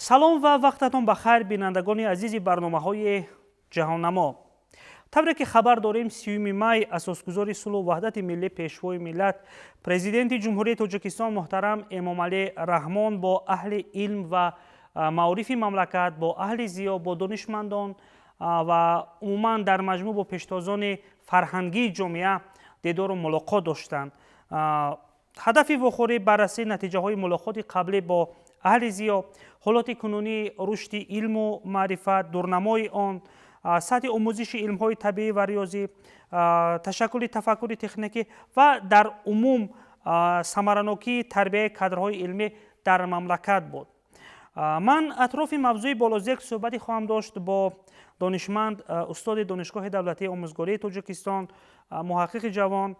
Салом ва вақтатон ба хайр, бинандагони азизи барномаҳои «Ҷаҳоннамо». Тавре ки хабар дорем, 30-уми май асосгузори сулҳу ваҳдати миллӣ, Пешвои миллат, Президенти Ҷумҳурии Тоҷикистон муҳтарам Эмомалӣ Раҳмон бо аҳли илм ва маорифи мамлакат, бо аҳли зиё, бо донишмандон ва умуман дар маҷмӯъ бо пештозони фарҳангии ҷомеа дидору мулоқот доштанд. Ҳадафи вохӯрӣ баррасии натиҷаҳои мулоқоти қаблӣ бо аҳли зиё, ҳолати кунунии рушди илму маърифат, дурнамои он, сатҳи омӯзиши илмҳои табиӣ ва риёзӣ, ташаккули тафаккури техникӣ ва дар умум самаранокии тарбияи кадрҳои илмӣ дар мамлакат буд. Ман атрофи мавзӯи болозикр суҳбате хоҳам дошт бо донишманд, устоди Донишгоҳи давлатии омӯзгории Тоҷикистон, муҳаққиқи ҷавон,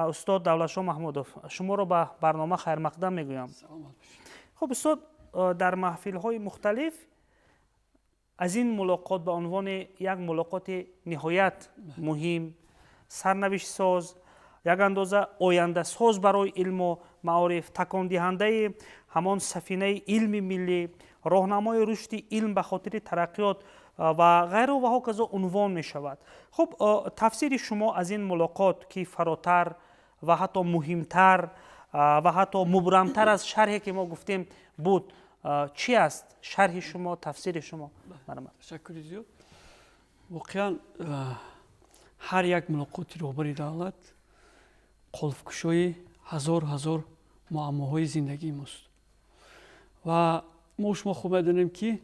устод Давлатшо Маҳмудов. Шуморо ба барнома хайрмақдам мегӯям. Хуб, устод, дар маҳфилҳои мухталиф аз ин мулоқот ба унвони як мулоқоти ниҳоят муҳим, сарнавиштсоз, як андоза ояндасоз барои илму маориф, такондиҳандаи ҳамон сафинаи илми миллӣ, роҳнамои рушди илм ба хотири тараққиёт ва ғайру ва ҳоказо унвон мешавад. Хуб, тафсири шумо аз ин мулоқот, ки фаротар ва ҳатто муҳимтар ва ҳатто мубрамтар аз шарҳе ки мо гуфтем буд, чӣ аст? Шарҳи шумо, тафсири шумо. Ташаккури зиёд. Воқеан, ҳар як мулоқоти роҳбари давлат қулфкушои ҳазор ҳазор муаммоҳои зиндагии мост ва мо шумо хуб медонем, ки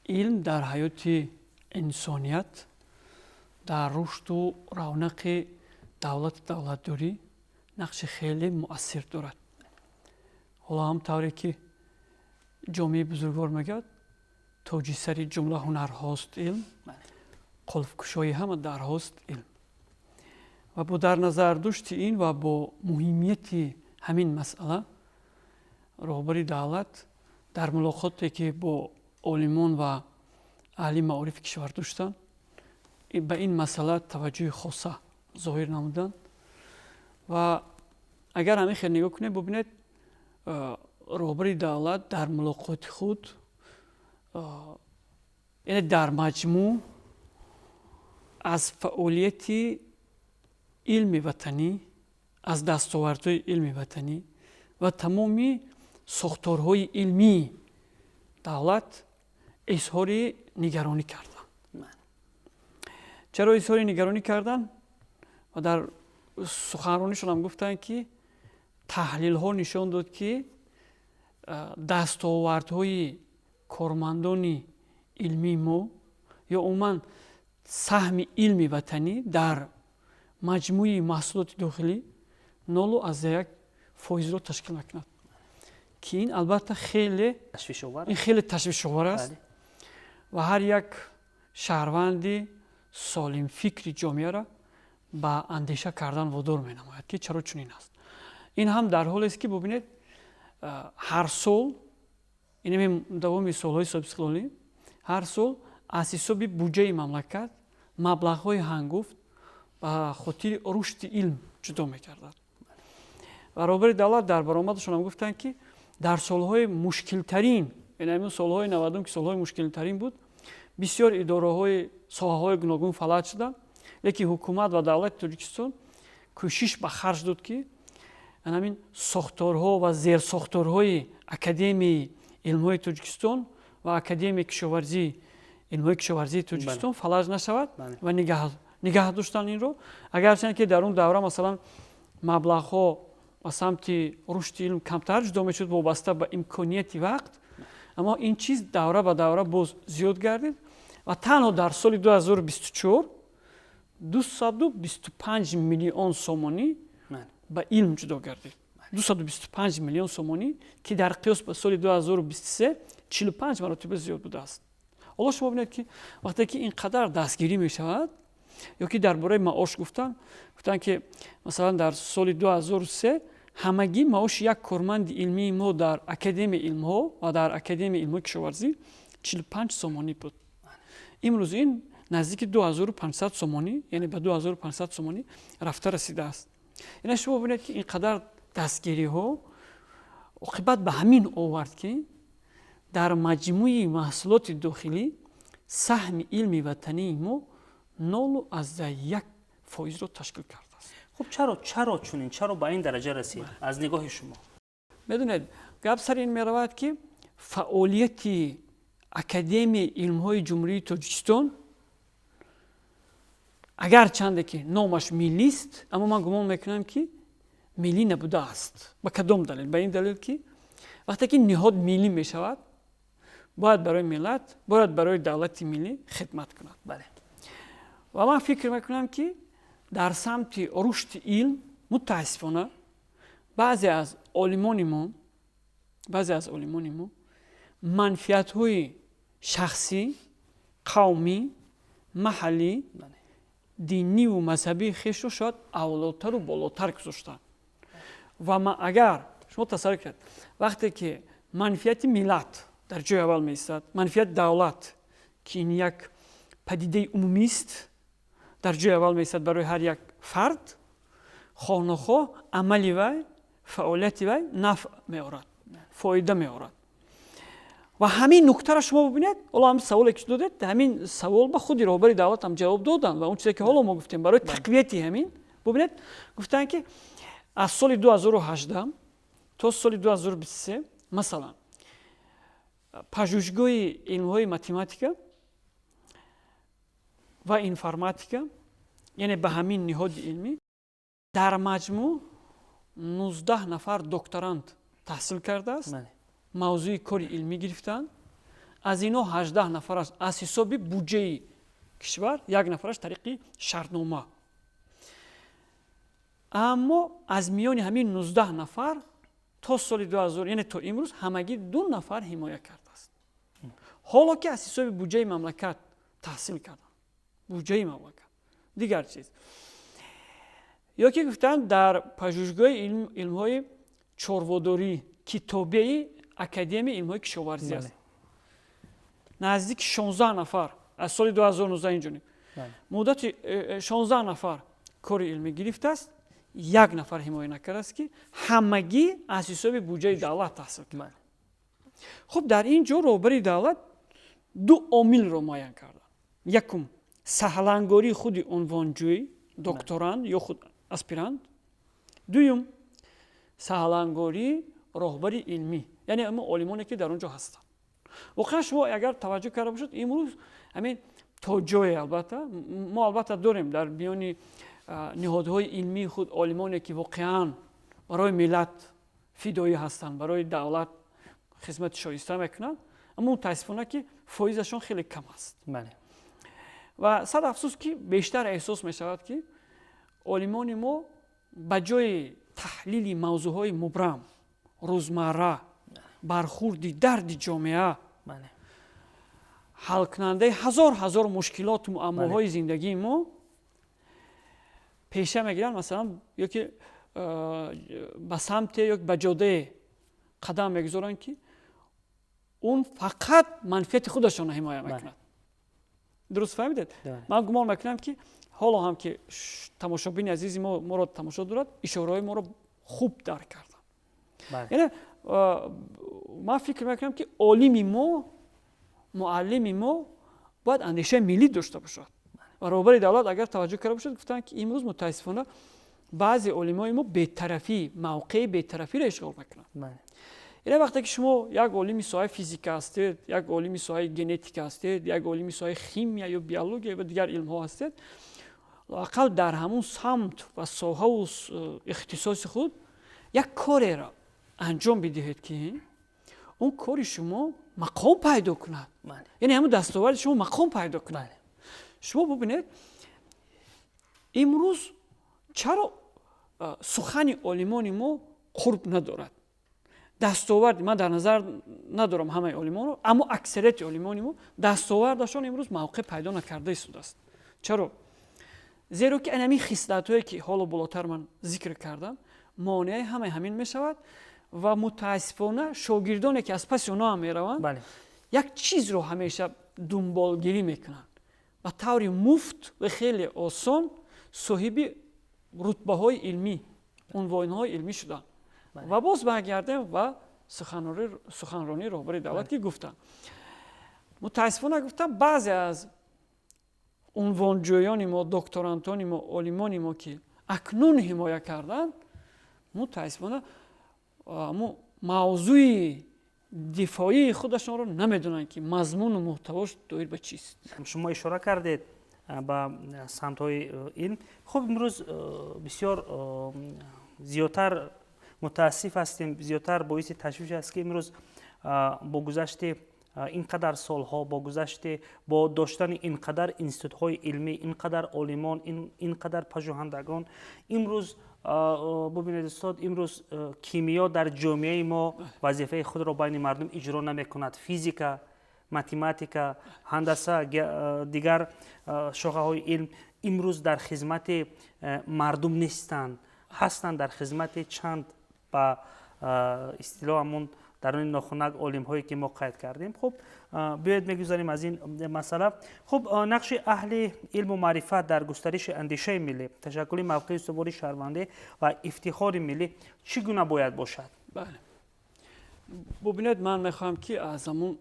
илм дар ҳаёти инсоният, дар рушду равнақи давлату давлатдорӣ нақши хеле муассир дорад. Ҳоло ҳам тавре ки Ҷомии бузургвор мегӯяд: «Тоҷи сари ҷумла ҳунарҳост илм, қулфкушои ҳама дарҳост илм». Ва бо дар назардошти ин ва бо муҳимияти ҳамин масъала роҳбари давлат дар мулоқоте, ки бо олимон ва аҳли маорифи кишвар доштанд, ба ин масъала таваҷҷӯҳи хоса зоҳир намуданд. Ва агар ҳамин хел нигоҳ кунем, бубинед, роҳбари давлат дар мулоқоти худ, яъне дар маҷмӯъ аз фаъолияти илми ватанӣ, аз дастовардҳои илми ватанӣ ва тамоми сохторҳои илмии давлат изҳори нигаронӣ карданд. Чаро изҳори нигаронӣ карданд? Ва дар суханронишон гуфтанд, ки таҳлилҳо нишон дод, ки дастовардҳои кормандони илмии мо ё умуман саҳми илми ватанӣ дар маҷмӯи маҳсулоти дохилӣ 0,1 фоизро ташкил мекунад, ки ин албатта хеле ин хеле ташвишовар аст ва ҳар як шаҳрванди солимфикри ҷомеаро ба андеша кардан водор менамояд, ки чаро чунин аст. Ин ҳам дар ҳолест, ки бубинед, ҳар сол, инами давоми солҳои соҳибистиқлолӣ, ҳар сол аз ҳисоби буҷаи мамлакат маблағҳои ҳангуфт ба хотири рушди илм ҷудо мекардад. Ва роҳбари давлат дар баромадашон ҳам гуфтанд, ки дар солҳои мушкилтарин, яъне солҳои 90-ум, ки солҳои мушкилтарин буд, бисёр идораҳои соҳаҳои гуногун фалаҷ шуданд, лекин ҳукумат ва давлати Тоҷикистон кӯшиш ба харҷ дод, ки ҳамин сохторҳо ва зерсохторҳои Академияи илмҳои Тоҷикистон ва Академияи кишоварзӣ, илмҳои кишоварзии Тоҷикистон фалаҷ нашавад ва нигаҳ доштан инро. Агарчанд ки дар он давра, масалан, маблағҳо ба самти рушди илм камтар ҷудо мешуд вобаста ба имконияти вақт, аммо ин чиз давра ба давра боз зиёд гардид ва танҳо дар соли 2024 225 миллион сомонӣ ба илм ҷудо гардид. 225 миллион сомонӣ, ки дар қиёс ба соли 2023 45 маротиба зиёд будааст. Ҳоло шумо бинед, ки вақте ки ин қадар дастгирӣ мешавад ё ки дар бораи маош гуфтанд, ки масалан дар соли 2003 ҳамагӣ маоши як корманди илмии мо дар Академияи илмҳо ва дар Академияи илмҳои кишоварзӣ 45 сомонӣ буд. Имрӯз ин наздики 2500 сомонӣ, яъне ба 2500 сомонӣ рафта расидааст. Ина шумо бинед, ки ин қадар дастгириҳо оқибат ба ҳамин овард, ки Дар маҷмӯи маҳсулоти дохилӣ саҳми илми ватании мо 0,1%-ро ташкил кардааст. Хуб, чаро чунин, чаро ба ин дараҷа расид аз нигоҳи шумо? Медонед, гап сари ин меравад, ки фаъолияти Академияи илмҳои Ҷумҳурии Тоҷикистон, агарчанде ки номаш миллист, аммо ман гумон мекунам, ки миллӣ набудааст. Ба кадом далел? Ба ин далел, ки вақте ки ниҳод миллӣ мешавад, бояд барои миллат, бояд барои давлати миллӣ хидмат кунад. Ва ман фикр мекунам, ки дар самти рушди илм, мутаассифона, баъзе аз олимони мо манфиатҳои шахсӣ, қавмӣ, маҳаллӣ, диниву мазҳабии хешро шояд авлотару болотар гузоштанд. Ва агар шумо тасаввур кунед, вақте ки манфиати миллат дар ҷои аввал меистад, манфиати давлат, ки ин як падидаи умумист, дар ҷои аввал меистад, барои ҳар як фард, хоҳ нохоҳ, амали вай, фаъолияти вай нафъ меорад, фоида меорад. Ва ҳамин нуктаро шумо бубинед. Ҳоло ҳамин саволе ки додед, ҳамин савол ба худи роҳбари давлат ҳам ҷавоб доданд ва он чизе ки ҳоло мо гуфтем, барои тақвияти ҳамин, бубинед, гуфтанд, ки аз соли 2018 то соли 2023, масалан, Пажӯҳишгоҳи илмҳои математика ва информатика, яъне ба ҳамин ниҳоди илмӣ, дар маҷмӯъ 19 нафар докторант таҳсил кардааст, мавзӯи кори илмӣ гирифтанд. Аз инҳо 18 нафараш аз ҳисоби буҷаи кишвар, як нафараш тариқи шартнома. Аммо аз миёни ҳамин 19 нафар то соли 2000, яъне то имрӯз, ҳамагӣ ду нафар ҳимоя кардааст, ҳоло ки аз ҳисоби буҷаи мамлакат таҳсил карданд, буҷаи мамлакат. Дигар чиз ё ки гуфтанд, дар Пажӯҳишгоҳи илмҳои чорводорӣ, ки тобеи Академияи илмҳои кишоварзӣ аст, наздики 16 нафар аз соли 2019 инҷониб муддати 16 нафар кори илмӣ гирифтааст, як нафар ҳимоя накардааст, ки ҳамагӣ аз ҳисоби буҷаи давлат таҳсил кард. Хуб, дар ин ҷо роҳбари давлат ду омилро муайян карданд. Якум, саҳлангории худи унвонҷӯй, докторант ё худ аспирант. Дуюм, саҳлангории роҳбари илмӣ, яъне ҳамон олимоне, ки дар он ҷо ҳастанд. Воқеан, шумо агар таваҷҷӯҳ карда бошед, имрӯз ҳамин то ҷое, албатта, мо албатта дорем дар миёни ниҳодҳои илмии худ олимоне, ки воқеан барои миллат фидоӣ ҳастанд, барои давлат хизмати шоиста мекунанд, аммо мутаассифона, ки фоизашон хеле кам аст. Ва сад афсӯс, ки бештар эҳсос мешавад, ки олимони мо ба ҷои таҳлили мавзӯъҳои мубрам, рӯзмарра, бархурди дарди ҷомеа, ҳалкунандаи ҳазор ҳазор мушкилоту муаммоҳои зиндагии мо, пеша мегиранд, масалан, ё ки ба самте ё ба ҷодае қадам мегузоранд, ки он фақат манфиати худашонро ҳимоя мекунад. Дуруст фаҳмидед? Ман гумон мекунам, ки ҳоло ҳам ки тамошобини азизи мо моро тамошо дорад, ишораҳои моро хуб дарк карданд. Яъне ман фикр мекунам, ки олими мо, муаллими мо бояд андешаи миллӣ дошта бошад. Ва роҳбари давлат, агар таваҷҷӯҳ карда бошад, гуфтанд, ки имрӯз мутаассифона баъзе олимои мо бетарафӣ, мавқеи бетарафиро ишғол мекунанд. Яъне вақте ки шумо як олими соҳаи физика ҳастед, як олими соҳаи генетика ҳастед, як олими соҳаи химия ё биология ва дигар илмҳо ҳастед, лоақал дар ҳамун самт ва соҳаву ихтисоси худ як кореро анҷом бидиҳед, ки он кори шумо мақом пайдо кунад, яъне ҳамун дастоварди шумо мақом пайдо кунад. Шумо бубинед, имрӯз чаро сухани олимони мо қурб надорад, дастовард. Ман дар назар надорам ҳамаи олимонро, аммо аксарияти олимони мо дастовардашон имрӯз мавқеъ пайдо накарда истодааст. Чаро? Зеро ки ҳамин хислатҳое, ки ҳоло болотар ман зикр кардам, монеаи ҳамаи ҳамин мешавад. Ва мутаассифона, шогирдоне, ки аз паси онҳо ҳам мераванд, як чизро ҳамеша дунболгирӣ мекунанд: ба таври муфт ва хеле осон соҳиби рутбаҳои илмӣ, унвонҳои илмӣ шуданд. Ва боз баргардем ба Суханронии роҳбари давлат, ки гуфтанд, мутаассифона гуфтам, баъзе аз унвонҷӯёни мо, докторантони мо, олимони мо, ки акнун ҳимоя карданд, мутаассифона, мавзӯи дифоии худашонро намедонанд, ки мазмуну муҳтавош доир ба чист. Шумо ишора кардед ба самтҳои илм. Хуб, имрӯз бисёр зиёдтар мутаассиф ҳастем, зиёдтар боиси ташвиш аст, ки имрӯз бо гузашти ин қадар солҳо, бо гузашти, бо доштани ин қадар институтҳои илмӣ, ин қадар олимон, ин қадар пажӯҳандагон, имрӯз бубинед, устод, имрӯз кимиё дар ҷомеаи мо вазифаи худро байни мардум иҷро намекунад. Физика, математика, ҳандаса, дигар шохаҳои илм имрӯз дар хизмати мардум нестанд, ҳастанд дар хизмати чанд, ба истилоҳ, ҳамун даруни нохунак олимҳое, ки мо қайд кардем. Хуб, биёед, мегузарем аз ин масъала. Хуб, нақши аҳли илму маърифат дар густариши андешаи миллӣ, ташаккули мавқеи устувори шаҳрвандӣ ва ифтихори миллӣ чӣ гуна бояд бошад? Бале, бубинед, ман мехоҳам, ки аз ҳамун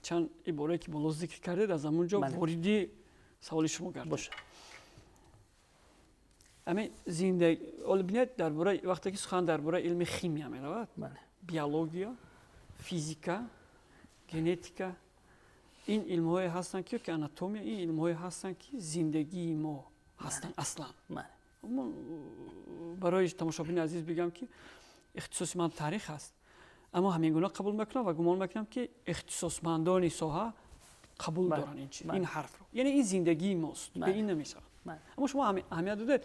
чанд иборае, ки боло зикр кардед, аз ҳамун ҷо вориди саволи шумо гардем. Бошад. Ҳамин зиндаги, ҳоло бинед, дар бораи, вақте ки сухан дар бораи илми химия меравад, биология, физика, генетика, ин илмҳое ҳастанд, ки анатомия, ин илмҳое ҳастанд, ки зиндагии мо ҳастанд аслан. Барои тамошобини азиз бигӯям, ки ихтисоси ман таърих аст, аммо ҳамин гуна қабул мекунам ва гумон мекунам, ки ихтисосмандони соҳа қабул доранд ин чиз, ин ҳарфро. Яъне ин зиндагии мост, бе ин намешавад. Аммо шумо аҳамият додед,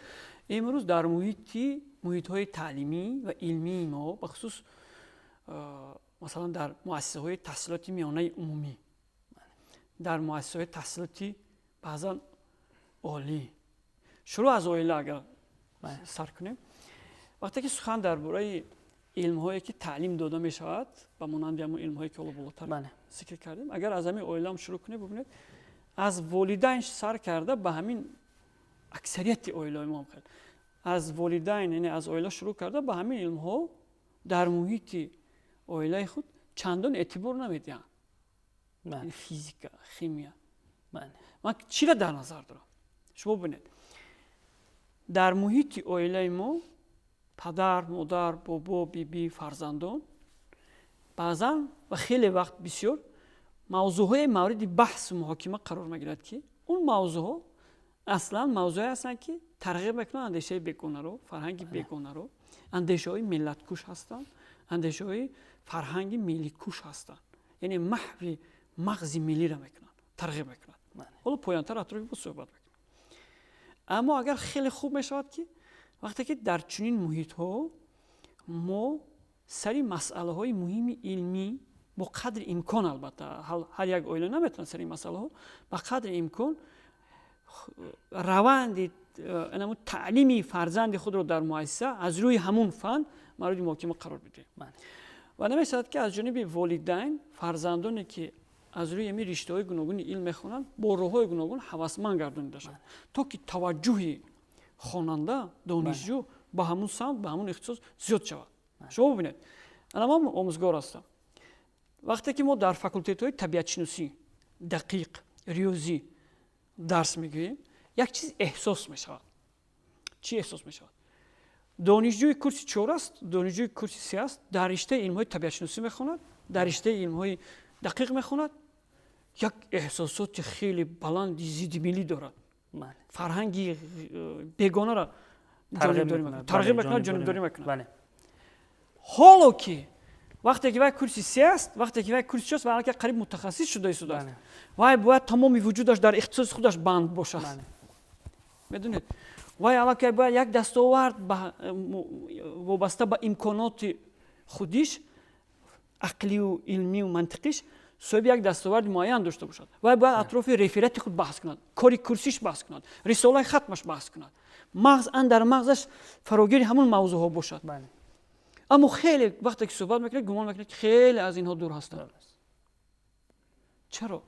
имрӯз дар муҳитҳои таълимӣ ва илмии мо, бахусус масалан дар муассисаҳои таҳсилоти миёнаи умумӣ, дар муассисаҳои таҳсилоти баъзан олӣ, шурӯъ аз оила агар сар кунем, вақте ки сухан дар бораи илмҳое ки таълим дода мешавад, ба монанди ҳамон илмҳое, ки ҳоло болотар зикр кардем, агар аз ҳамин оилаам шурӯъ кунем, бубинед, аз волидайн сар карда ба ҳамин аксарияти оилаҳои мо хел аз волидайн, яъне аз оила шурӯъ карда, ба ҳамин илмҳо дар муҳити оилаи худ чандон эътибор намедиҳанд: физика, химия. Ман чиро дар назар дорам? Шумо бубинед, дар муҳити оилаи мо падар, модар, бобо, биби, фарзандон баъзан ва хеле вақт бисёр мавзӯъҳое мавриди баҳсу муҳокима қарор мегирад, ки он мавзӯъҳо аслан мавзӯъе ҳастанд, ки тарғиб мекунанд андешаи бегонаро, фарҳанги бегонаро, андешаҳои миллаткуш ҳастанд, андешаҳои фарҳанги милликуш ҳастанд, яъне маҳви мағзи миллиро мекунанд, тарғиб мекунанд. Ҳоло поёнтар атрофи бо суҳбат мекунам. Аммо агар хеле хуб мешавад, ки вақте ки дар чунин муҳитҳо мо сари масъалаҳои муҳими илмӣ бо қадри имкон, албатта, ҳар як оила наметавонад сари масъалаҳо, ба қадри имкон раванди таълими фарзанди худро дар муассиса аз рӯи ҳамун фан мавриди муҳокима қарор бидиҳем. Ва намешавад, ки аз ҷониби волидайн фарзандоне, ки аз рӯи ҳамин риштаҳои гуногуни илм мехонанд, бо роҳҳои гуногун ҳавасманд гардонида шавад, то ки таваҷҷӯҳи хонанда, донишҷӯ ба ҳамун самт, ба ҳамун ихтисос зиёд шавад. Шумо бубинед, ана ман омӯзгор ҳастам. Вақте ки мо дар факултетҳои табиатшиносӣ, дақиқ, риёзӣ дарс мегӯем, як чиз эҳсос мешавад. Чӣ эҳсос мешавад? Донишҷӯи курси чор аст, донишҷӯи курси се аст, дар риштаи илмҳои табиатшиносӣ мехонад, дар риштаи илмҳои дақиқ мехонад, як эҳсосоти хеле баланди зидди миллӣ дорад, фарҳанги бегонаро тарғиб мекунад, ҷонибдорӣ мекунад. Ҳоло ки вақте ки вай курси се аст, вақте ки вай курси чор аст, вай аллакай қариб мутахассис шуда истодааст, вай бояд тамоми вуҷудаш дар ихтисоси худаш банд бошад. Медонед, вай аллакай бояд як дастовард вобаста ба имконоти худиш, ақлию илмию мантиқиш, соҳиби як дастоварди муайян дошта бошад. Вай бояд атрофи реферати худ баҳс кунад, кори курсиш баҳс кунад, рисолаи хатмаш баҳс кунад, мағз андар мағзаш фарогири ҳамон мавзӯъҳо бошад. Аммо хеле вақте ки суҳбат мекунед, гумон мекунед, ки хеле аз инҳо дур ҳастанд. Чаро?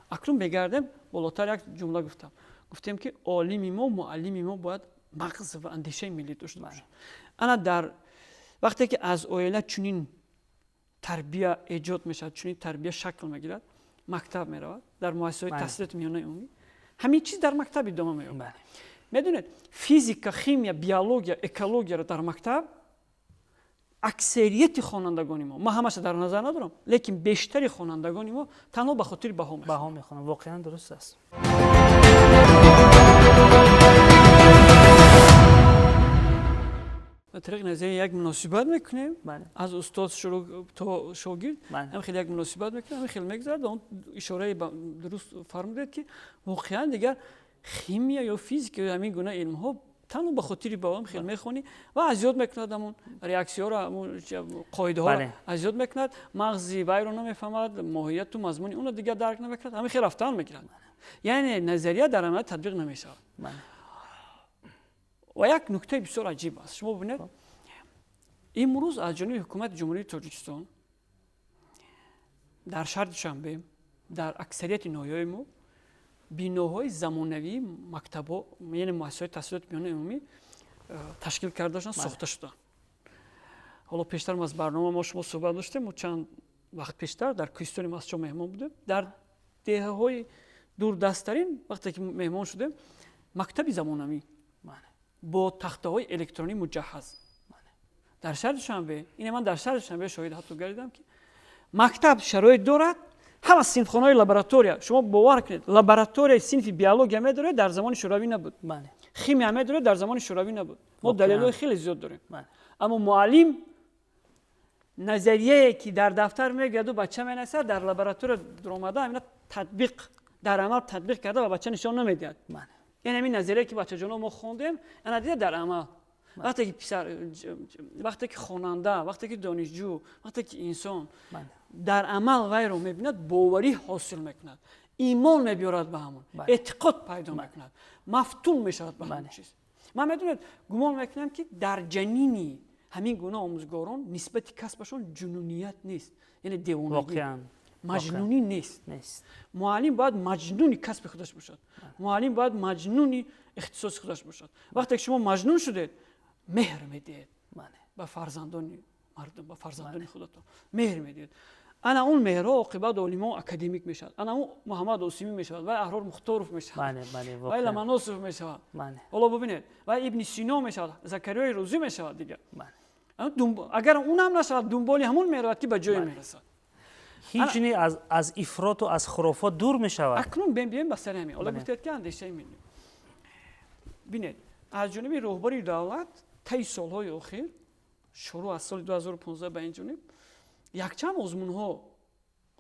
Акнун мегардем болотар, як ҷумла гуфтам, гуфтем, ки олими мо, муаллими мо бояд мағз ва андешаи миллӣ дошта бошад. Ана дар вақте ки аз оила чунин Тарбия эҷод мешавад, чунин тарбия шакл мегирад, мактаб меравад, дар муассисаҳои таҳсилоти миёнаи умумӣ ҳамин чиз дар мактаб идома меёбад. Медонед, физика, химия, биология, экологияро дар мактаб аксарияти хонандагони мо, ман ҳамаша дар назар надорам, лекин бештари хонандагони мо танҳо ба хотири баҳо мехонанд. Воқеан дуруст аст. Ба тариқи назария як муносибат мекунем, аз устод шурӯъ то шогирд, ҳам хеле як муносибат мекунем, ҳам хеле мегузарад. Ва он ишораи дуруст фармудед, ки воқеан дигар химия ё физика ё ҳамин гуна илмҳо танҳо ба хотири баҳо хеле мехонӣ ва азёд мекунад, ҳамон реаксияҳоро, ҳамон қоидаҳоро азёд мекунад, мағзи вайро намефаҳмад, моҳияту мазмуни онро дигар дарк намекунад, ҳамин хел рафтан мегирад. Яъне назария дар амал татбиқ намешавад. Ва як нуктаи бисёр аҷиб аст. Шумо бибинед, имрӯз аз ҷониби ҳукумати Ҷумҳурии Тоҷикистон дар шаҳри Душанбе, дар аксарияти ноҳияҳои мо биноҳои замонавии мактабҳо, яъне муассисаҳои таҳсилоти миёнаи умумӣ ташкил карда шуданд, сохта шуданд. Ҳоло пештар аз барнома мо шумо суҳбат доштем, мо чанд вақт пештар дар кӯҳистони Мастчоҳ меҳмон будем. Дар деҳаҳои дурдасттарин вақте ки меҳмон шудем, мактаби замонавӣ бо тахтаҳои электронӣ муҷаҳҳаз. Дар шаҳри Душанбе, ине ман дар шаҳри Душанбе шоҳид ҳатто гардидам, ки мактаб шароит дорад, ҳама синфхонаҳои лаборатория. Шумо бовар кунед, лабораторияи синфи биология медоред, дар замони шӯравӣ набуд, химия медоред, дар замони шӯравӣ набуд. Мо далелҳои хеле зиёд дорем. Аммо муаллим назарияе ки дар дафтар мегӯяду бача менависад, дар лаборатория дуромада ҳамина татбиқ, дар амал татбиқ карда ба бача нишон намедиҳад. Яъне ҳамин назарияе ки бачаҷоно мо хондем, ана дида дар амал. Вақте ки писар, вақте ки хонанда, вақте ки донишҷӯ, вақте ки инсон дар амал вайро мебинад, боварӣ ҳосил мекунад, имон мебиёрад ба ҳамон, эътиқод пайдо мекунад, мафтун мешавад ба ҳамон чиз. Ман медонед, гумон мекунам, ки дар ҷанини ҳамин гуна омӯзгорон нисбати касбашон ҷунуният нест, яъне девонагӣ, маҷнунӣ нест. Муаллим бояд маҷнуни касби худаш бошад, муаллим бояд маҷнуни ихтисоси худаш бошад. Вақте ки шумо маҷнун шудед, меҳр медиҳед ба фарзандони мардум, ба фарзандони худатон меҳр медиҳед. Ана он меҳрҳо оқибат олимон академик мешавад, ана он Муҳаммад Осимӣ мешавад, вай Аҳрор Мухторов мешавад, вай Ламаносов мешавад. Ҳоло бубинед, вай Ибни Сино мешавад, Закариёи Рӯзӣ мешавад дигар. Агар унам нашавад, дунболи ҳамон меравад, ки ба ҷое мерасад. Ҳеҷ аз ифроту аз хурофот дур мешавад. Акнун биёем ба сари ҳамин. Ҳоло гуфтед, ки андешаи миллӣ. Бинед, аз ҷониби роҳбари давлат таи солҳои охир, шурӯъ аз соли 2015 ба ин ҷониб, якчанд озмунҳо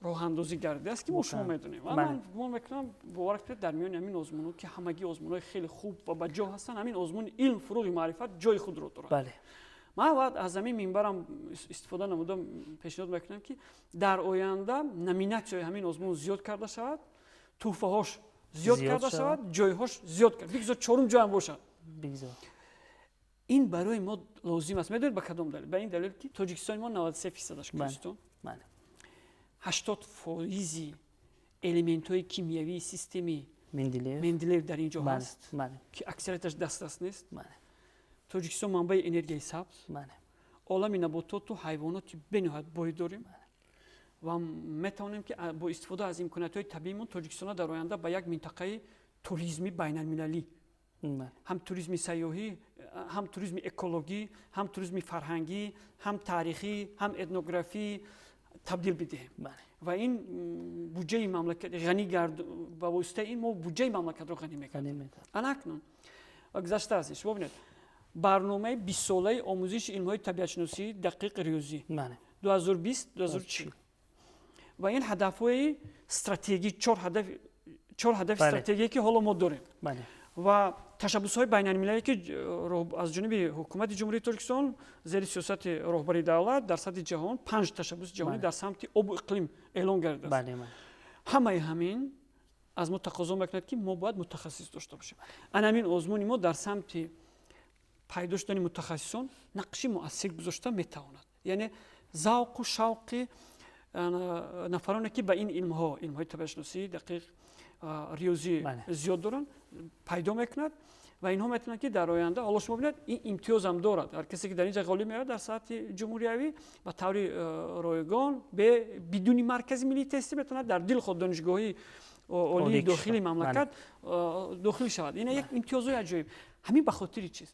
роҳандозӣ гардидааст, ки мо шумо медонем. Ва ман гумон мекунам, бовар кунед, дар миёни ҳамин озмунҳо, ки ҳамагӣ озмунҳои хеле хуб ва ба ҷо ҳастанд, ҳамин озмуни илм, фуруғи маърифат ҷои худро дорад. Ман бояд аз ҳамин минбарам истифода намуда пешниҳод мекунам, ки дар оянда номинатсияи ҳамин озмун зиёд карда шавад, тӯҳфаҳош зиёд карда шавад, ҷойҳош зиёд карда, бигзор чорум ҷоям бошад. Ин барои мо лозим аст. Медонед ба кадом далел? Ба ин далел, ки Тоҷикистони мо 93%-аш кӯҳистон, 80% элементҳои кимиявии системи Менделеев дар ин ҷо ҳаст, ки аксарияташ дастрас нест. Тоҷикистон манбаи энергияи сабз, олами набототу ҳайвоноти бениҳоят бой дорем ва метавонем, ки бо истифода аз имкониятҳои табиимон Тоҷикистонро дар оянда ба як минтақаи туризми байналмилалӣ, ҳам туризми сайёҳӣ, ҳам туризми экологӣ, ҳам туризми фарҳангӣ, ҳам таърихӣ, ҳам этнографӣ табдил бидиҳем. Ва ин буҷаи мамлакат ғанӣ гард, ба воситаи ин мо буҷаи мамлакатро ғанӣ мекардем. Ана акнун ва гузашта аз ин, шумо бинед, барномаи бистсолаи омӯзиши илмҳои табиатшиносӣ, дақиқ, риёзӣ 2020 2040 ва ин ҳадафҳои стратегӣ, чор ҳадафи стратегие, ки ҳоло мо дорем, ва ташаббусҳои байналмилалие, ки аз ҷониби ҳукумати Ҷумҳурии Тоҷикистон зери сиёсати роҳбари давлат дар сатҳи ҷаҳон панҷ ташаббуси ҷаҳонӣ дар самти обу иқлим эълон гардидааст, ҳамаи ҳамин аз мо тақозо мекунад, ки мо бояд мутахассис дошта бошем. Ана ҳамин озмуни мо дар самти пайдо шудани мутахассисон нақши муассир гузошта метавонад. Яъне завқу шавқи нафароне, ки ба ин илмҳо, илмҳои табиатшиносӣ, дақиқ, риёзӣ зиёд доранд. Пайдо мекунад ва инҳо метавонанд, ки дар оянда, ҳоло шумо бинед, ин имтиёзам дорад. Ҳар касе ки дар инҷа ғолиб меояд, дар сатҳи ҷумҳуриявӣ ба таври ройгон, бидуни Маркази миллии тестӣ метавонад дар дилхоҳ донишгоҳи олии дохили мамлакат дохил шавад. Ин як имтиёзҳои аҷоиб. Ҳамин ба хотири чиз,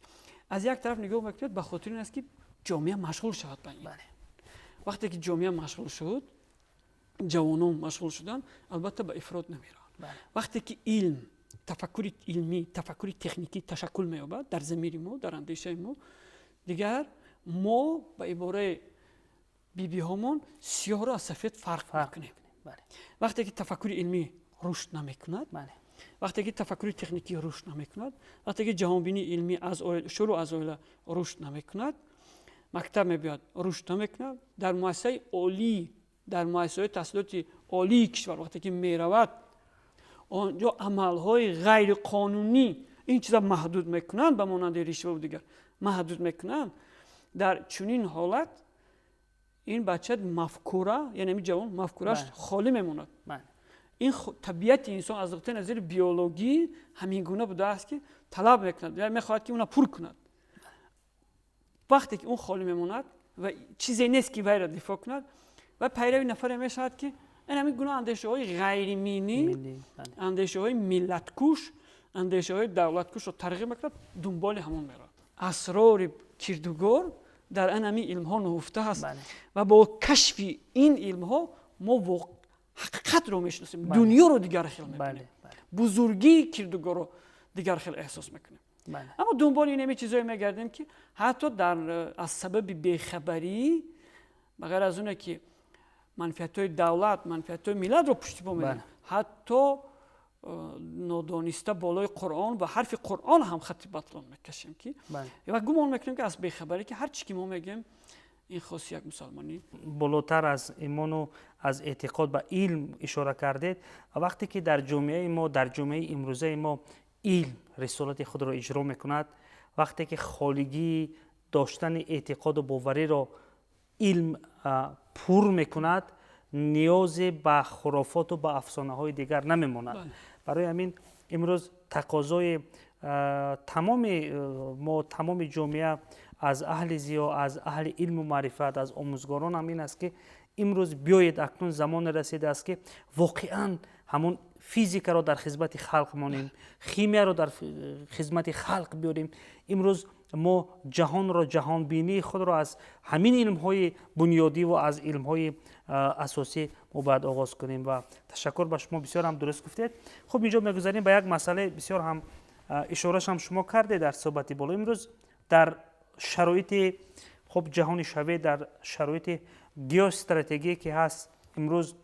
аз як тараф нигоҳ мекунед, ба хотири ин аст, ки ҷомеа машғул шавад ба ин. Вақте ки ҷомеа машғул шуд, ҷавонон машғул шуданд, албатта, ба ифрот намераванд. Вақте ки илм, тафаккури илмӣ, тафаккури техникӣ ташаккул меёбад дар замири мо, дар андешаи мо, дигар мо, ба ибораи бибиҳомон, сиёҳро аз сафед фарқ мекунем. Вақте ки тафаккури илмӣ рушд намекунад, вақте ки тафаккури техникӣ рушд намекунад, вақте ки ҷаҳонбинии илмӣ шурӯъ аз оила рушд намекунад, мактаб мебиёд, рушд намекунад, дар муассисаи олӣ, дар муассисаҳои таҳсилоти олии кишвар вақте ки меравад, он ҷо амалҳои ғайриқонунӣ, ин чиза маҳдуд мекунанд, ба монанди ришваву дигар маҳдуд мекунанд. Дар чунин ҳолат ин бача мафкура, яъне ҳамин ҷавон мафкураш холӣ мемонад. Ин табиати инсон аз нуқтаи назари биологӣ ҳамин гуна будааст, ки талаб мекунад, мехоҳад, ки уна пур кунад. Вақте ки он холӣ мемонад ва чизе нест, ки вайро дифоъ кунад, ва пайрави нафаре мешавад, ки ин ҳамин гуна андешаҳои ғайримиллӣ, андешаҳои миллаткуш, андешаҳои давлаткушро тарғиб мекунад, дунболи ҳамон меравад. Асрори кирдугор дар ан ҳамин илмҳо нуҳуфта ҳаст ва бо кашфи ин илмҳо мо ҳақиқатро мешиносем, дунёро дигар хел мебинем, бузургии кирдугорро дигар хел эҳсос мекунем. Аммо дунболи ин ҳамин чизое мегардем, ки ҳатто дар аз сабаби бехабарӣ, ба ғайр аз оне ки манфиатҳои давлат, манфиатҳои миллатро пуштибон медонем, ҳатто нодониста болои Қуръон ва ҳарфи Қуръон ҳам хатти батлон мекашем, ки ва гумон мекунем, ки аз бехабарӣ, ки ҳар чӣ ки мо мегӯем, ин хоси як мусалмонӣ. Болотар аз имону аз эътиқод ба илм ишора кардед. Вақте ки дар ҷомеаи мо, дар ҷомеаи имрӯзаи мо илм рисолати худро иҷро мекунад, вақте ки холигии доштани эътиқоду бовариро илм пур мекунад, ниёзе ба хурофоту ба афсонаҳои дигар намемонад. Барои ҳамин имрӯз тақозои тамоми мо, тамоми ҷомеа, аз аҳли зиё, аз аҳли илму маърифат, аз омӯзгорон ҳам ин аст, ки имрӯз биёед, акнун замоне расидааст, ки воқеан ҳамон физикаро дар хизмати халқ монем, химияро дар хизмати халқ биёрем. Имрӯз мо ҷаҳонро, ҷаҳонбинии худро аз ҳамин илмҳои бунёдӣ ва аз илмҳои асосӣ мо бояд оғоз кунем. Ва ташаккур ба шумо, бисёр ҳам дуруст гуфтед. Хуб, инҷо мегузарем ба як масъалаи бисёр ҳам ишораш ҳам шумо кардед дар суҳбати боло. Имрӯз дар шароити, хуб, ҷаҳонишавӣ, дар шароити геостратегие ки ҳаст, имрӯз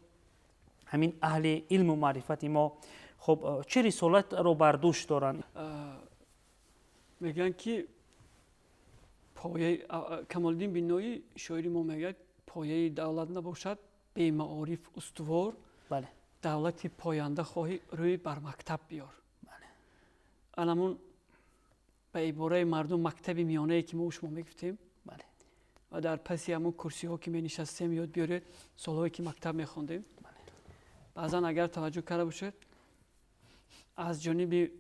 ҳамин аҳли илму маърифати мо, хуб, чӣ рисолатро бар дӯш доранд? Мегӯянд, ки пояи, Камолиддин Биноӣ, шоири мо, мегӯяд: «Пояи давлат набошад бемаориф устувор, давлати поянда хоҳӣ, рӯй бар мактаб биёр». Анамун, ба ибораи мардум, мактаби миёнае ки мо шумо мегуфтем ва дар паси ҳамон курсиҳо ки менишастем, ёд биёред, солҳое ки мактаб мехондем, баъзан, агар таваҷҷӯҳ карда бошед, аз ҷониби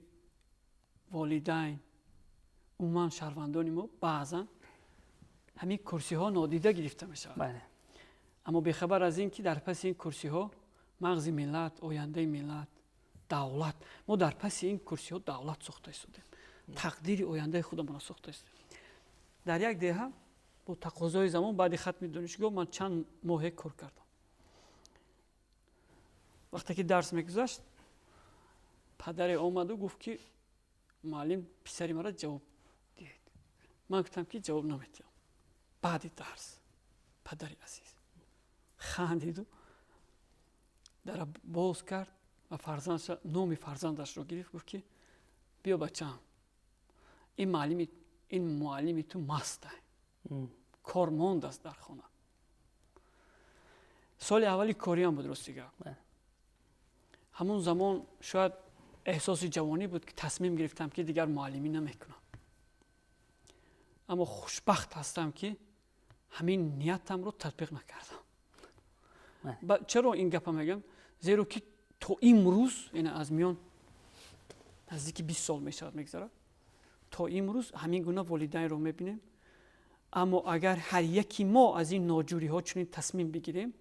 волидайн, умуман шаҳрвандони мо, баъзан ҳамин курсиҳо нодида гирифта мешавад. Аммо бехабар аз ин ки дар паси ин курсиҳо мағзи миллат, ояндаи миллат, давлат. Мо дар паси ин курсиҳо давлат сохта истодем, тақдири ояндаи худамонро сохта истодем. Дар як деҳа бо тақозои замон баъди хатми донишгоҳ ман чанд моҳе кор кардам. Вақте ки дарс мегузашт, падаре омаду гуфт, ки муаллим, писари маро ҷавоб диҳед. Ман гуфтам, ки ҷавоб наметиҳам, баъди дарс. Падари азиз хандиду дара боз кард ва фарзандша, номи фарзандашро гирифт, гуфт, ки биё, бачаам, ин муаллими ту маста, кор мондааст дар хона. Соли аввали кориам буд, рости гап. Ҳамон замон шояд эҳсоси ҷавонӣ буд, ки тасмим гирифтам, ки дигар муаллимӣ намекунам. Аммо хушбахт ҳастам, ки ҳамин ниятамро татбиқ накардам. Чаро ин гапа мегӯям? Зеро ки то имрӯз, яъне аз миён Наздики 20 сол мешавад мегзарад. То имрӯз ҳамин гуна волидайнро мебинем. Аммо агар ҳар яки мо аз ин ноҷӯриҳо чунин тасмим бигирем,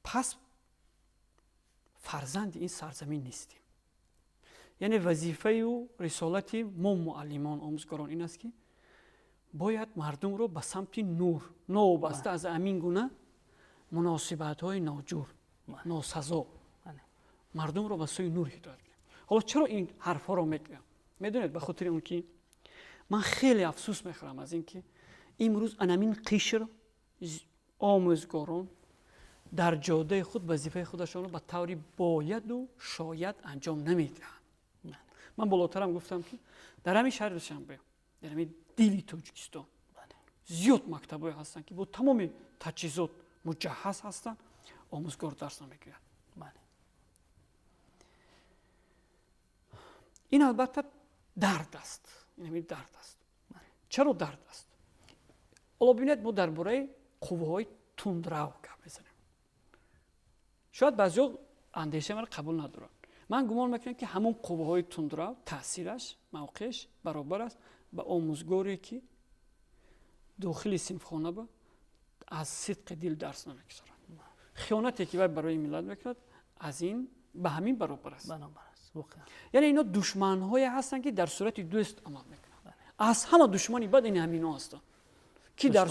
пас фарзанди ин сарзамин нестем. Яъне вазифаю рисолати мо муаллимон, омӯзгорон ин аст, ки бояд мардумро ба самти нур, новобаста аз ҳамин гуна муносибатҳои ноҷур, носазо, мардумро ба сӯи нур ҳидоят кунем. Ҳоло чаро ин ҳарфҳоро мегӯям? Медонед, ба хотири он ки ман хеле афсӯс мехӯрам аз ин ки имрӯз анамин қишр омӯзгорон дар ҷодаи худ вазифаи худашонро ба таври бояду шояд анҷом намедиҳанд. Ман болотарам гуфтам, ки дар ҳамин шаҳри Душанбе, дар ҳамин дили Тоҷикистон зиёд мактабҳое ҳастанд, ки бо тамоми таҷҳизот муҷаҳҳаз ҳастанд, омӯзгор дарс намегӯяд. Ин албатта дард аст, ин ҳамин дард аст. Чаро дард аст? Ҳоло бибинед, мо дар бораи қувваҳои тундрав гап мезанем. Шояд баъзеҳо андешаи маро қабул надоранд. Ман гумон мекунам, ки ҳамон қувваҳои тундрав таъсираш, мавқеаш баробар аст ба омӯзгоре, ки дохили синфхона ба аз сидқи дил дарс намегузорад. Хиёнате, ки вай барои миллат мекунад, аз ин ба ҳамин баробар аст. Яъне ино душманҳое ҳастанд, ки дар сурати дӯст амал мекунанд. Аз ҳама душмани бад ин ҳамино ҳастанд, ки дар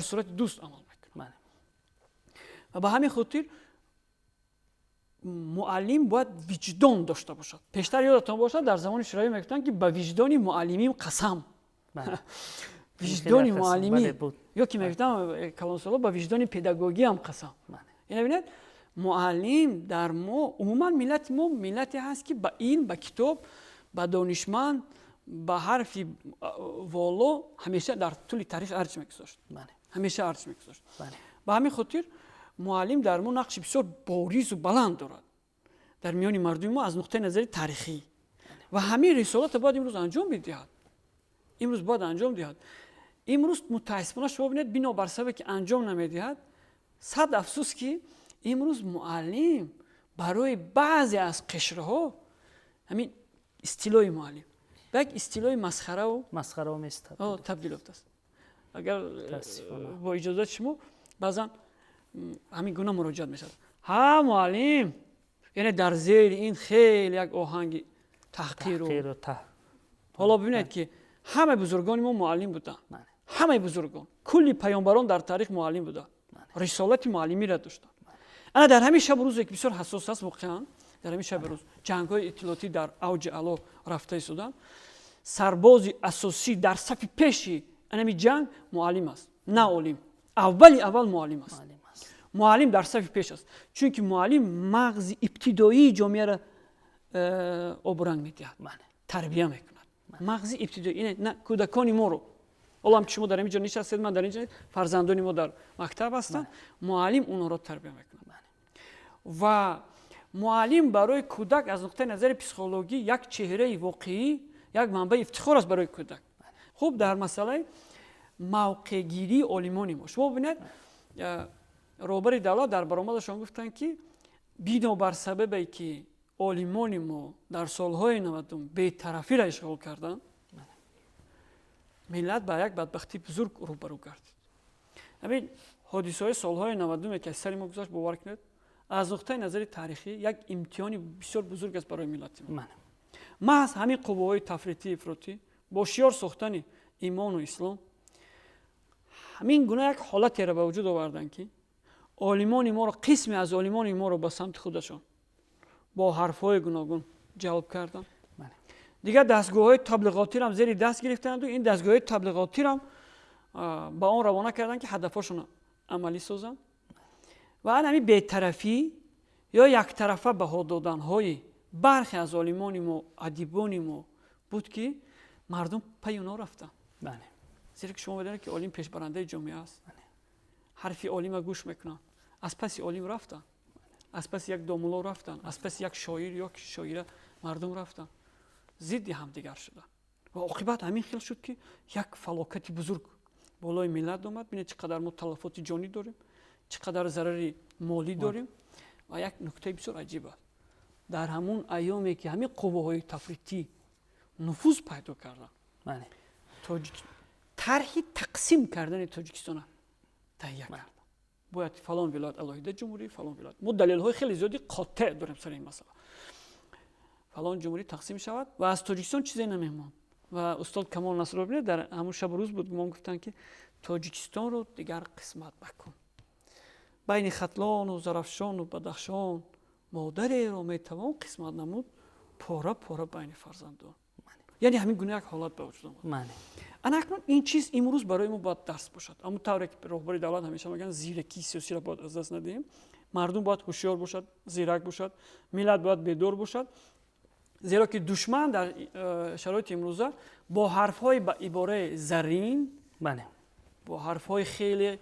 сурати дӯст амал мекунанд. Ва ба ҳамин хотир муаллим бояд виҷдон дошта бошад. Пештар ёдатон бошад, дар замони шӯравӣ мегуфтанд, ки ба виҷдони муаллимим қасам, виҷдони муаллимӣ, ё ки мегуфтам калонсоло, ба виҷдони педагогиам қасам. Яъне бинед, муаллим дар мо, умуман миллати мо миллате ҳаст, ки ба илм, ба китоб, ба донишманд, ба ҳарфи воло ҳамеша дар тӯли таърих арҷ мегузошт, ҳамеша арҷ мегузошт. Ба ҳамин хотир муаллим дар мо нақши бисёр боризу баланд дорад дар миёни мардуми мо аз нуқтаи назари таърихӣ. Ва ҳамин рисолатро бояд имрӯз анҷом бидиҳад, имрӯз бояд анҷом диҳад. Имрӯз мутаассифона шумо бинед, бинобар сабабе ки анҷом намедиҳад, сад афсӯс, ки имрӯз муаллим барои баъзе аз қишрҳо ҳамин истилоҳи муаллим ба як истилоҳи масхараву табдил ёфтааст. Агар бо иҷозати шумо, баъзан ҳамин гуна муроҷиат мешавад: «Ҳа, муаллим». Яъне дар зери ин хеле як оҳанги таҳқиру. Ҳоло бибинед, ки ҳамаи бузургони мо муаллим буданд, ҳамаи бузургон, кулли паёмбарон дар таърих муаллим буданд, рисолати муаллимиро доштанд. Ана дар ҳамин шабу рӯзе, ки бисёр ҳассос аст воқеан, дар ҳамин шаби рӯз ҷангҳои иттилоотӣ дар авҷи аъло рафта истоданд, сарбози асосӣ дар сафи пеши анами ҷанг муаллим аст, на олим. Аввали аввал муаллим аст. Муаллим дар сафи пеш аст, чунки муаллим мағзи ибтидоии ҷомеаро обранг медиҳад, тарбия мекунад мағзи ибтидоӣ кӯдакони моро. Ҳоло ҳам ки шумо дар ҳамин ҷо нишастед, ман дар ин ҷо, фарзандони мо дар мактаб ҳастанд, муаллим онҳоро тарбия мекунад. Ва муаллим барои кӯдак аз нуқтаи назари психологӣ як чеҳраи воқеӣ, як манбаи ифтихор аст барои кӯдак. Хуб, дар масъалаи мавқеъгирии олимони мо шумо бибинед, роҳбари давлат дар баромадашон гуфтанд, ки бинобар сабабе ки олимони мо дар солҳои 90-ум бетарафиро ишғол карданд, миллат ба як бадбахтии бузург рӯбарӯ гардид. Ҳамин ҳодисаҳои солҳои 90-уме, ки аз сари мо гузашт, бовар кунед, аз нуқтаи назари таърихӣ як имтиҳони бисёр бузург аст барои миллати мо. Маҳз ҳамин қувваҳои тафритӣ, ифротӣ бо шиёр сохтани имону ислом ҳамин гуна як ҳолатеро ба вуҷуд оварданд, ки олимони моро, қисме аз олимони моро ба самти худашон бо ҳарфҳои гуногун ҷалб карданд. Дигар дастгоҳҳои таблиғотиам зери даст гирифтанду ин дастгоҳҳои таблиғотирам ба он равона карданд, ки ҳадафҳошонро амалӣ созанд. Ва ан ҳамин бетарафӣ ё яктарафа баҳо доданҳои бархе аз олимони мо, адибони мо буд, ки мардум пайи онҳо рафтанд, зеро ки шумо медонед, ки олим пешбарандаи ҷомеа аст, ҳарфи олима гӯш мекунанд. Аз паси олим рафтанд, аз паси як домулло рафтанд, аз паси як шоир ё шоира мардум рафтанд, зидди ҳамдигар шуданд. Ва оқибат ҳамин хел шуд, ки як фалокати бузург болои миллат омад. Бинед, чӣ қадар мо талафоти ҷонӣ дорем, чӣ қадар зарари молӣ дорем. Ва як нуктаи бисёр аҷиб аст. Дар ҳамун айёме ки ҳамин қувваҳои тафритӣ нуфуз пайдо карданд, тарҳи тақсим кардани Тоҷикистона таҳия карданд. Бояд фалон вилоят алоҳида ҷумҳурӣ, фалон вилоят. Мо далелҳои хеле зиёди қотеъ дорем сари ин масъала. Фалон ҷумҳурӣ тақсим шавад ва аз Тоҷикистон чизе намемонд. Ва устод Камол Насров дар ҳамун шабу рӯз буд, гумон гуфтанд, ки Тоҷикистонро дигар қисмат макун. Байни Хатлону Зарафшону Бадахшон модареро метавон қисмат намуд, пора пора байни фарзандон. Яъне ҳамин гуна як ҳолат ба вуҷуд омад. Ана акнун ин чиз имрӯз барои мо бояд дарс бошад. Ҳамун тавре ки роҳбари давлат ҳамеша мегӯянд, зиракии сиёсиро бояд аз даст надиҳем. Мардум бояд ҳушёр бошад, зирак бошад, миллат бояд бедор бошад, зеро ки душман дар шароити имрӯза бо ҳарфҳои ба ибораи зарин, бо ҳарфҳои хеле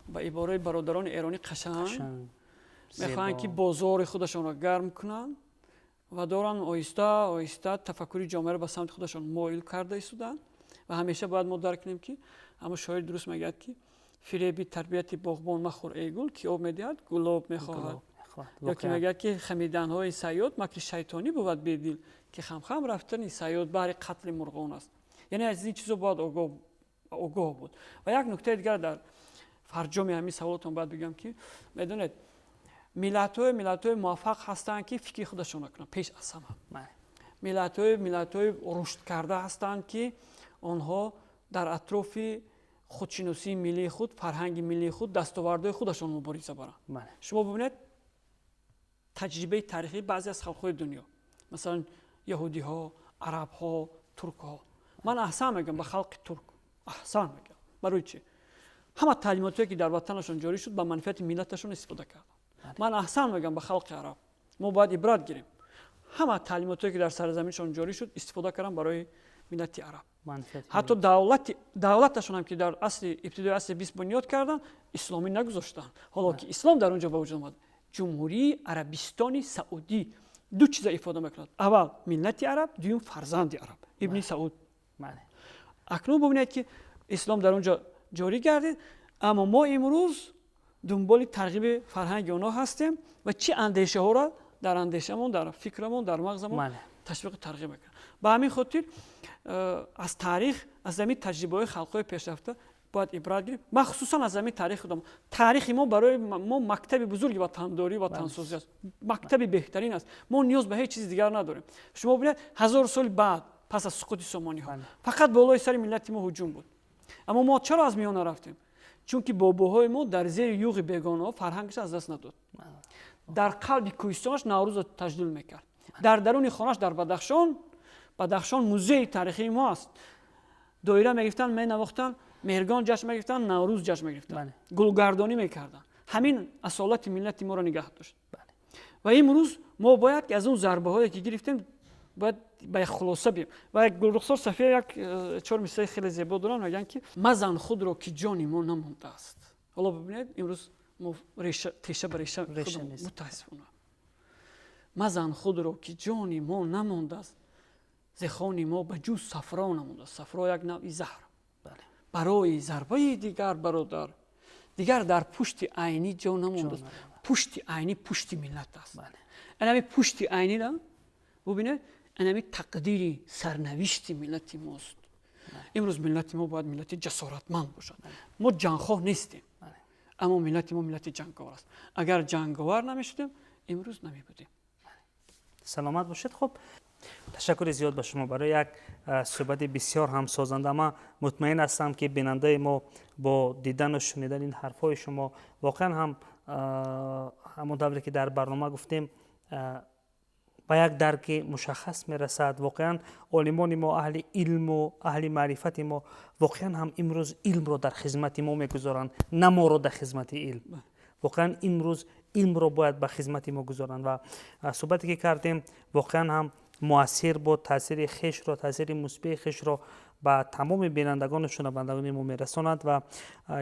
ба ибораи бародарони эронӣ қашанг мехоҳанд, ки бозори худашонро гарм кунанд ва доранд оҳиста оҳиста тафаккури ҷомеаро ба самти худашон моил карда истоданд. Ва ҳамеша бояд мо дарк кунем, ки ҳамун шоир дуруст мегӯяд, ки фиреби тарбияти боғбон махӯр, эй гул, ки об медиҳад, гулоб мехоҳад. Ё ки мегӯяд, ки хамиданҳои сайёд макри шайтонӣ бувад, бедил, ки хамхам рафтани сайёд баҳри қатли мурғон аст. Яъне аз ин чизо бояд огоҳ буд. Ва як нуктаи дигар дар фарҷоми ҳамин саволотон бояд бигӯям, ки медонед, миллатҳои муваффақ ҳастанд, ки фикри худашонро кунанд пеш аз ҳама. Миллатҳои рушдкарда ҳастанд, ки онҳо дар атрофи худшиносии миллии худ, фарҳанги миллии худ, дастовардҳои худашон мубориза баранд. Шумо бибинед таҷрибаи таърихии баъзе аз халқҳои дунё, масалан, яҳудиҳо, арабҳо, туркҳо. Ман аҳсан мегӯям ба халқи турк, аҳсан мегӯям. Барои чӣ? Ҳама таълимотое, ки дар ватанашон ҷорӣ шуд, ба манфиати миллаташон истифода карданд. Ман аҳсан мегӯям ба халқи араб, мо бояд ибрат гирем. Ҳама таълимотое, ки дар сарзаминшон ҷорӣ шуд, истифода карданд барои миллати араб. Ҳатто давлаташонам, ки дар асри ибтидои асри 20 бунёд карданд, исломӣ нагузоштанд, ҳоло ки ислом дар он ҷо ба вуҷуд омад. Ҷумҳурии Арабистони Саудӣ ду чиза ифода мекунад: аввал, миллати араб, дуюм, фарзанди араб, Ибни Сауд. Акнун бубинед, ки ислом дар он ҷо ҷорӣ гардид, аммо мо имрӯз дунболи тарғиби фарҳанги онҳо ҳастем ва чӣ андешаҳоро дар андешамон, дар фикрамон, дар мағзамон ташвиқу тарғиб мекунад. Ба ҳамин хотир аз таърих, аз ҳамин таҷрибаҳои халқҳои пешрафта бояд ибрат гирифт, махсусан аз ҳамин таърихи худамон. Таърихи мо барои мо мактаби бузурги ватандорӣ, ватансозӣ аст, мактаби беҳтарин аст. Мо ниёз ба ҳеҷ чизи дигар надорем. Шумо бибинед, 1000 соли баъд пас аз суқути Сомониҳо фақат болои сари миллати мо ҳуҷум буд. Аммо мо чаро аз миён нарафтем? Чунки бобоҳои мо дар зери юғи бегонаҳо фарҳангаш аз даст надод. Дар қалби кӯҳистонаш Наврӯзро таҷлил мекард, дар даруни хонаш дар Бадахшон. Бадахшон музеи тарихии мо аст. Доира мегирифтанд, менавохтанд, Меҳргон ҷашн мегирифтанд, Наврӯз ҷашн мегирифтанд, гулгардонӣ мекарданд. Ҳамин асолати миллати моро нигаҳ дошт. Ва имрӯз мо бояд ки аз он зарбаҳое, ки гирифтем, бояд ба як хулоса бием. Ва Гулрухсор Сафия як чор мисраи хеле зебо доранд, мегӯянд, ки мазан худро, ки ҷони мо намондааст. Ҳоло бибинед, имрӯз мо теша ба реша, мутаассифона. Мазан худро, ки ҷони мо намондааст, зи хони мо ба ҷуз сафро намондааст. Сафро як навъи заҳр. Барои зарбаи дигар, бародар, дигар дар пушти Айнӣ ҷо намондааст. Пушти Айнӣ пушти миллат аст. Анами пушти Айнира бубинед, анами тақдири сарнавишти миллати мост. Имрӯз миллати мо бояд миллати ҷасоратманд бошад. Мо ҷангхоҳ нестем, аммо миллати мо миллати ҷанговар аст. Агар ҷанговар намешудем, имрӯз намебудем. Саломат бошед. Хуб, ташаккури зиёд ба шумо барои як суҳбати бисёр ҳам созанда. Ман мутмаин ҳастам, ки бинандаи мо бо дидану шунидани ин ҳарфҳои шумо воқеан ҳам, ҳамон тавре ки дар барнома гуфтем, ба як дарки мушаххас мерасад. Воқеан, олимони мо, аҳли илму аҳли маърифати мо воқеан ҳам имрӯз илмро дар хизмати мо мегузоранд, на моро дар хизмати илм. Воқеан, имрӯз илмро бояд ба хизмати мо гузоранд. Ва суҳбате ки кардем, воқеан ҳам муассир буд, таъсири хешро, таъсири мусбии хешро Ба тамоми бинандагону шунавандагони мо мерасонад ва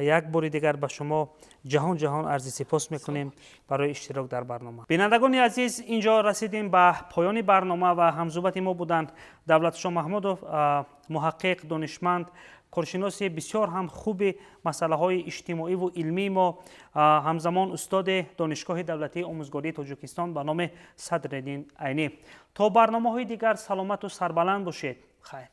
як бори дигар ба шумо ҷаҳон ҷаҳон арзи сипос мекунем барои иштирок дар барнома. Бинандагони азиз, инҷо расидем ба поёни барнома ва ҳамзуҳбати мо буданд Давлатшо Маҳмудов, муҳаққиқ, донишманд, коршиноси бисёр ҳам хуби масъалаҳои иҷтимоиву илмии мо, ҳамзамон устоди Донишгоҳи давлатии омӯзгории Тоҷикистон ба номи Садриддин Айнӣ. То барномаҳои дигар саломату сарбаланд бошед. Хайр.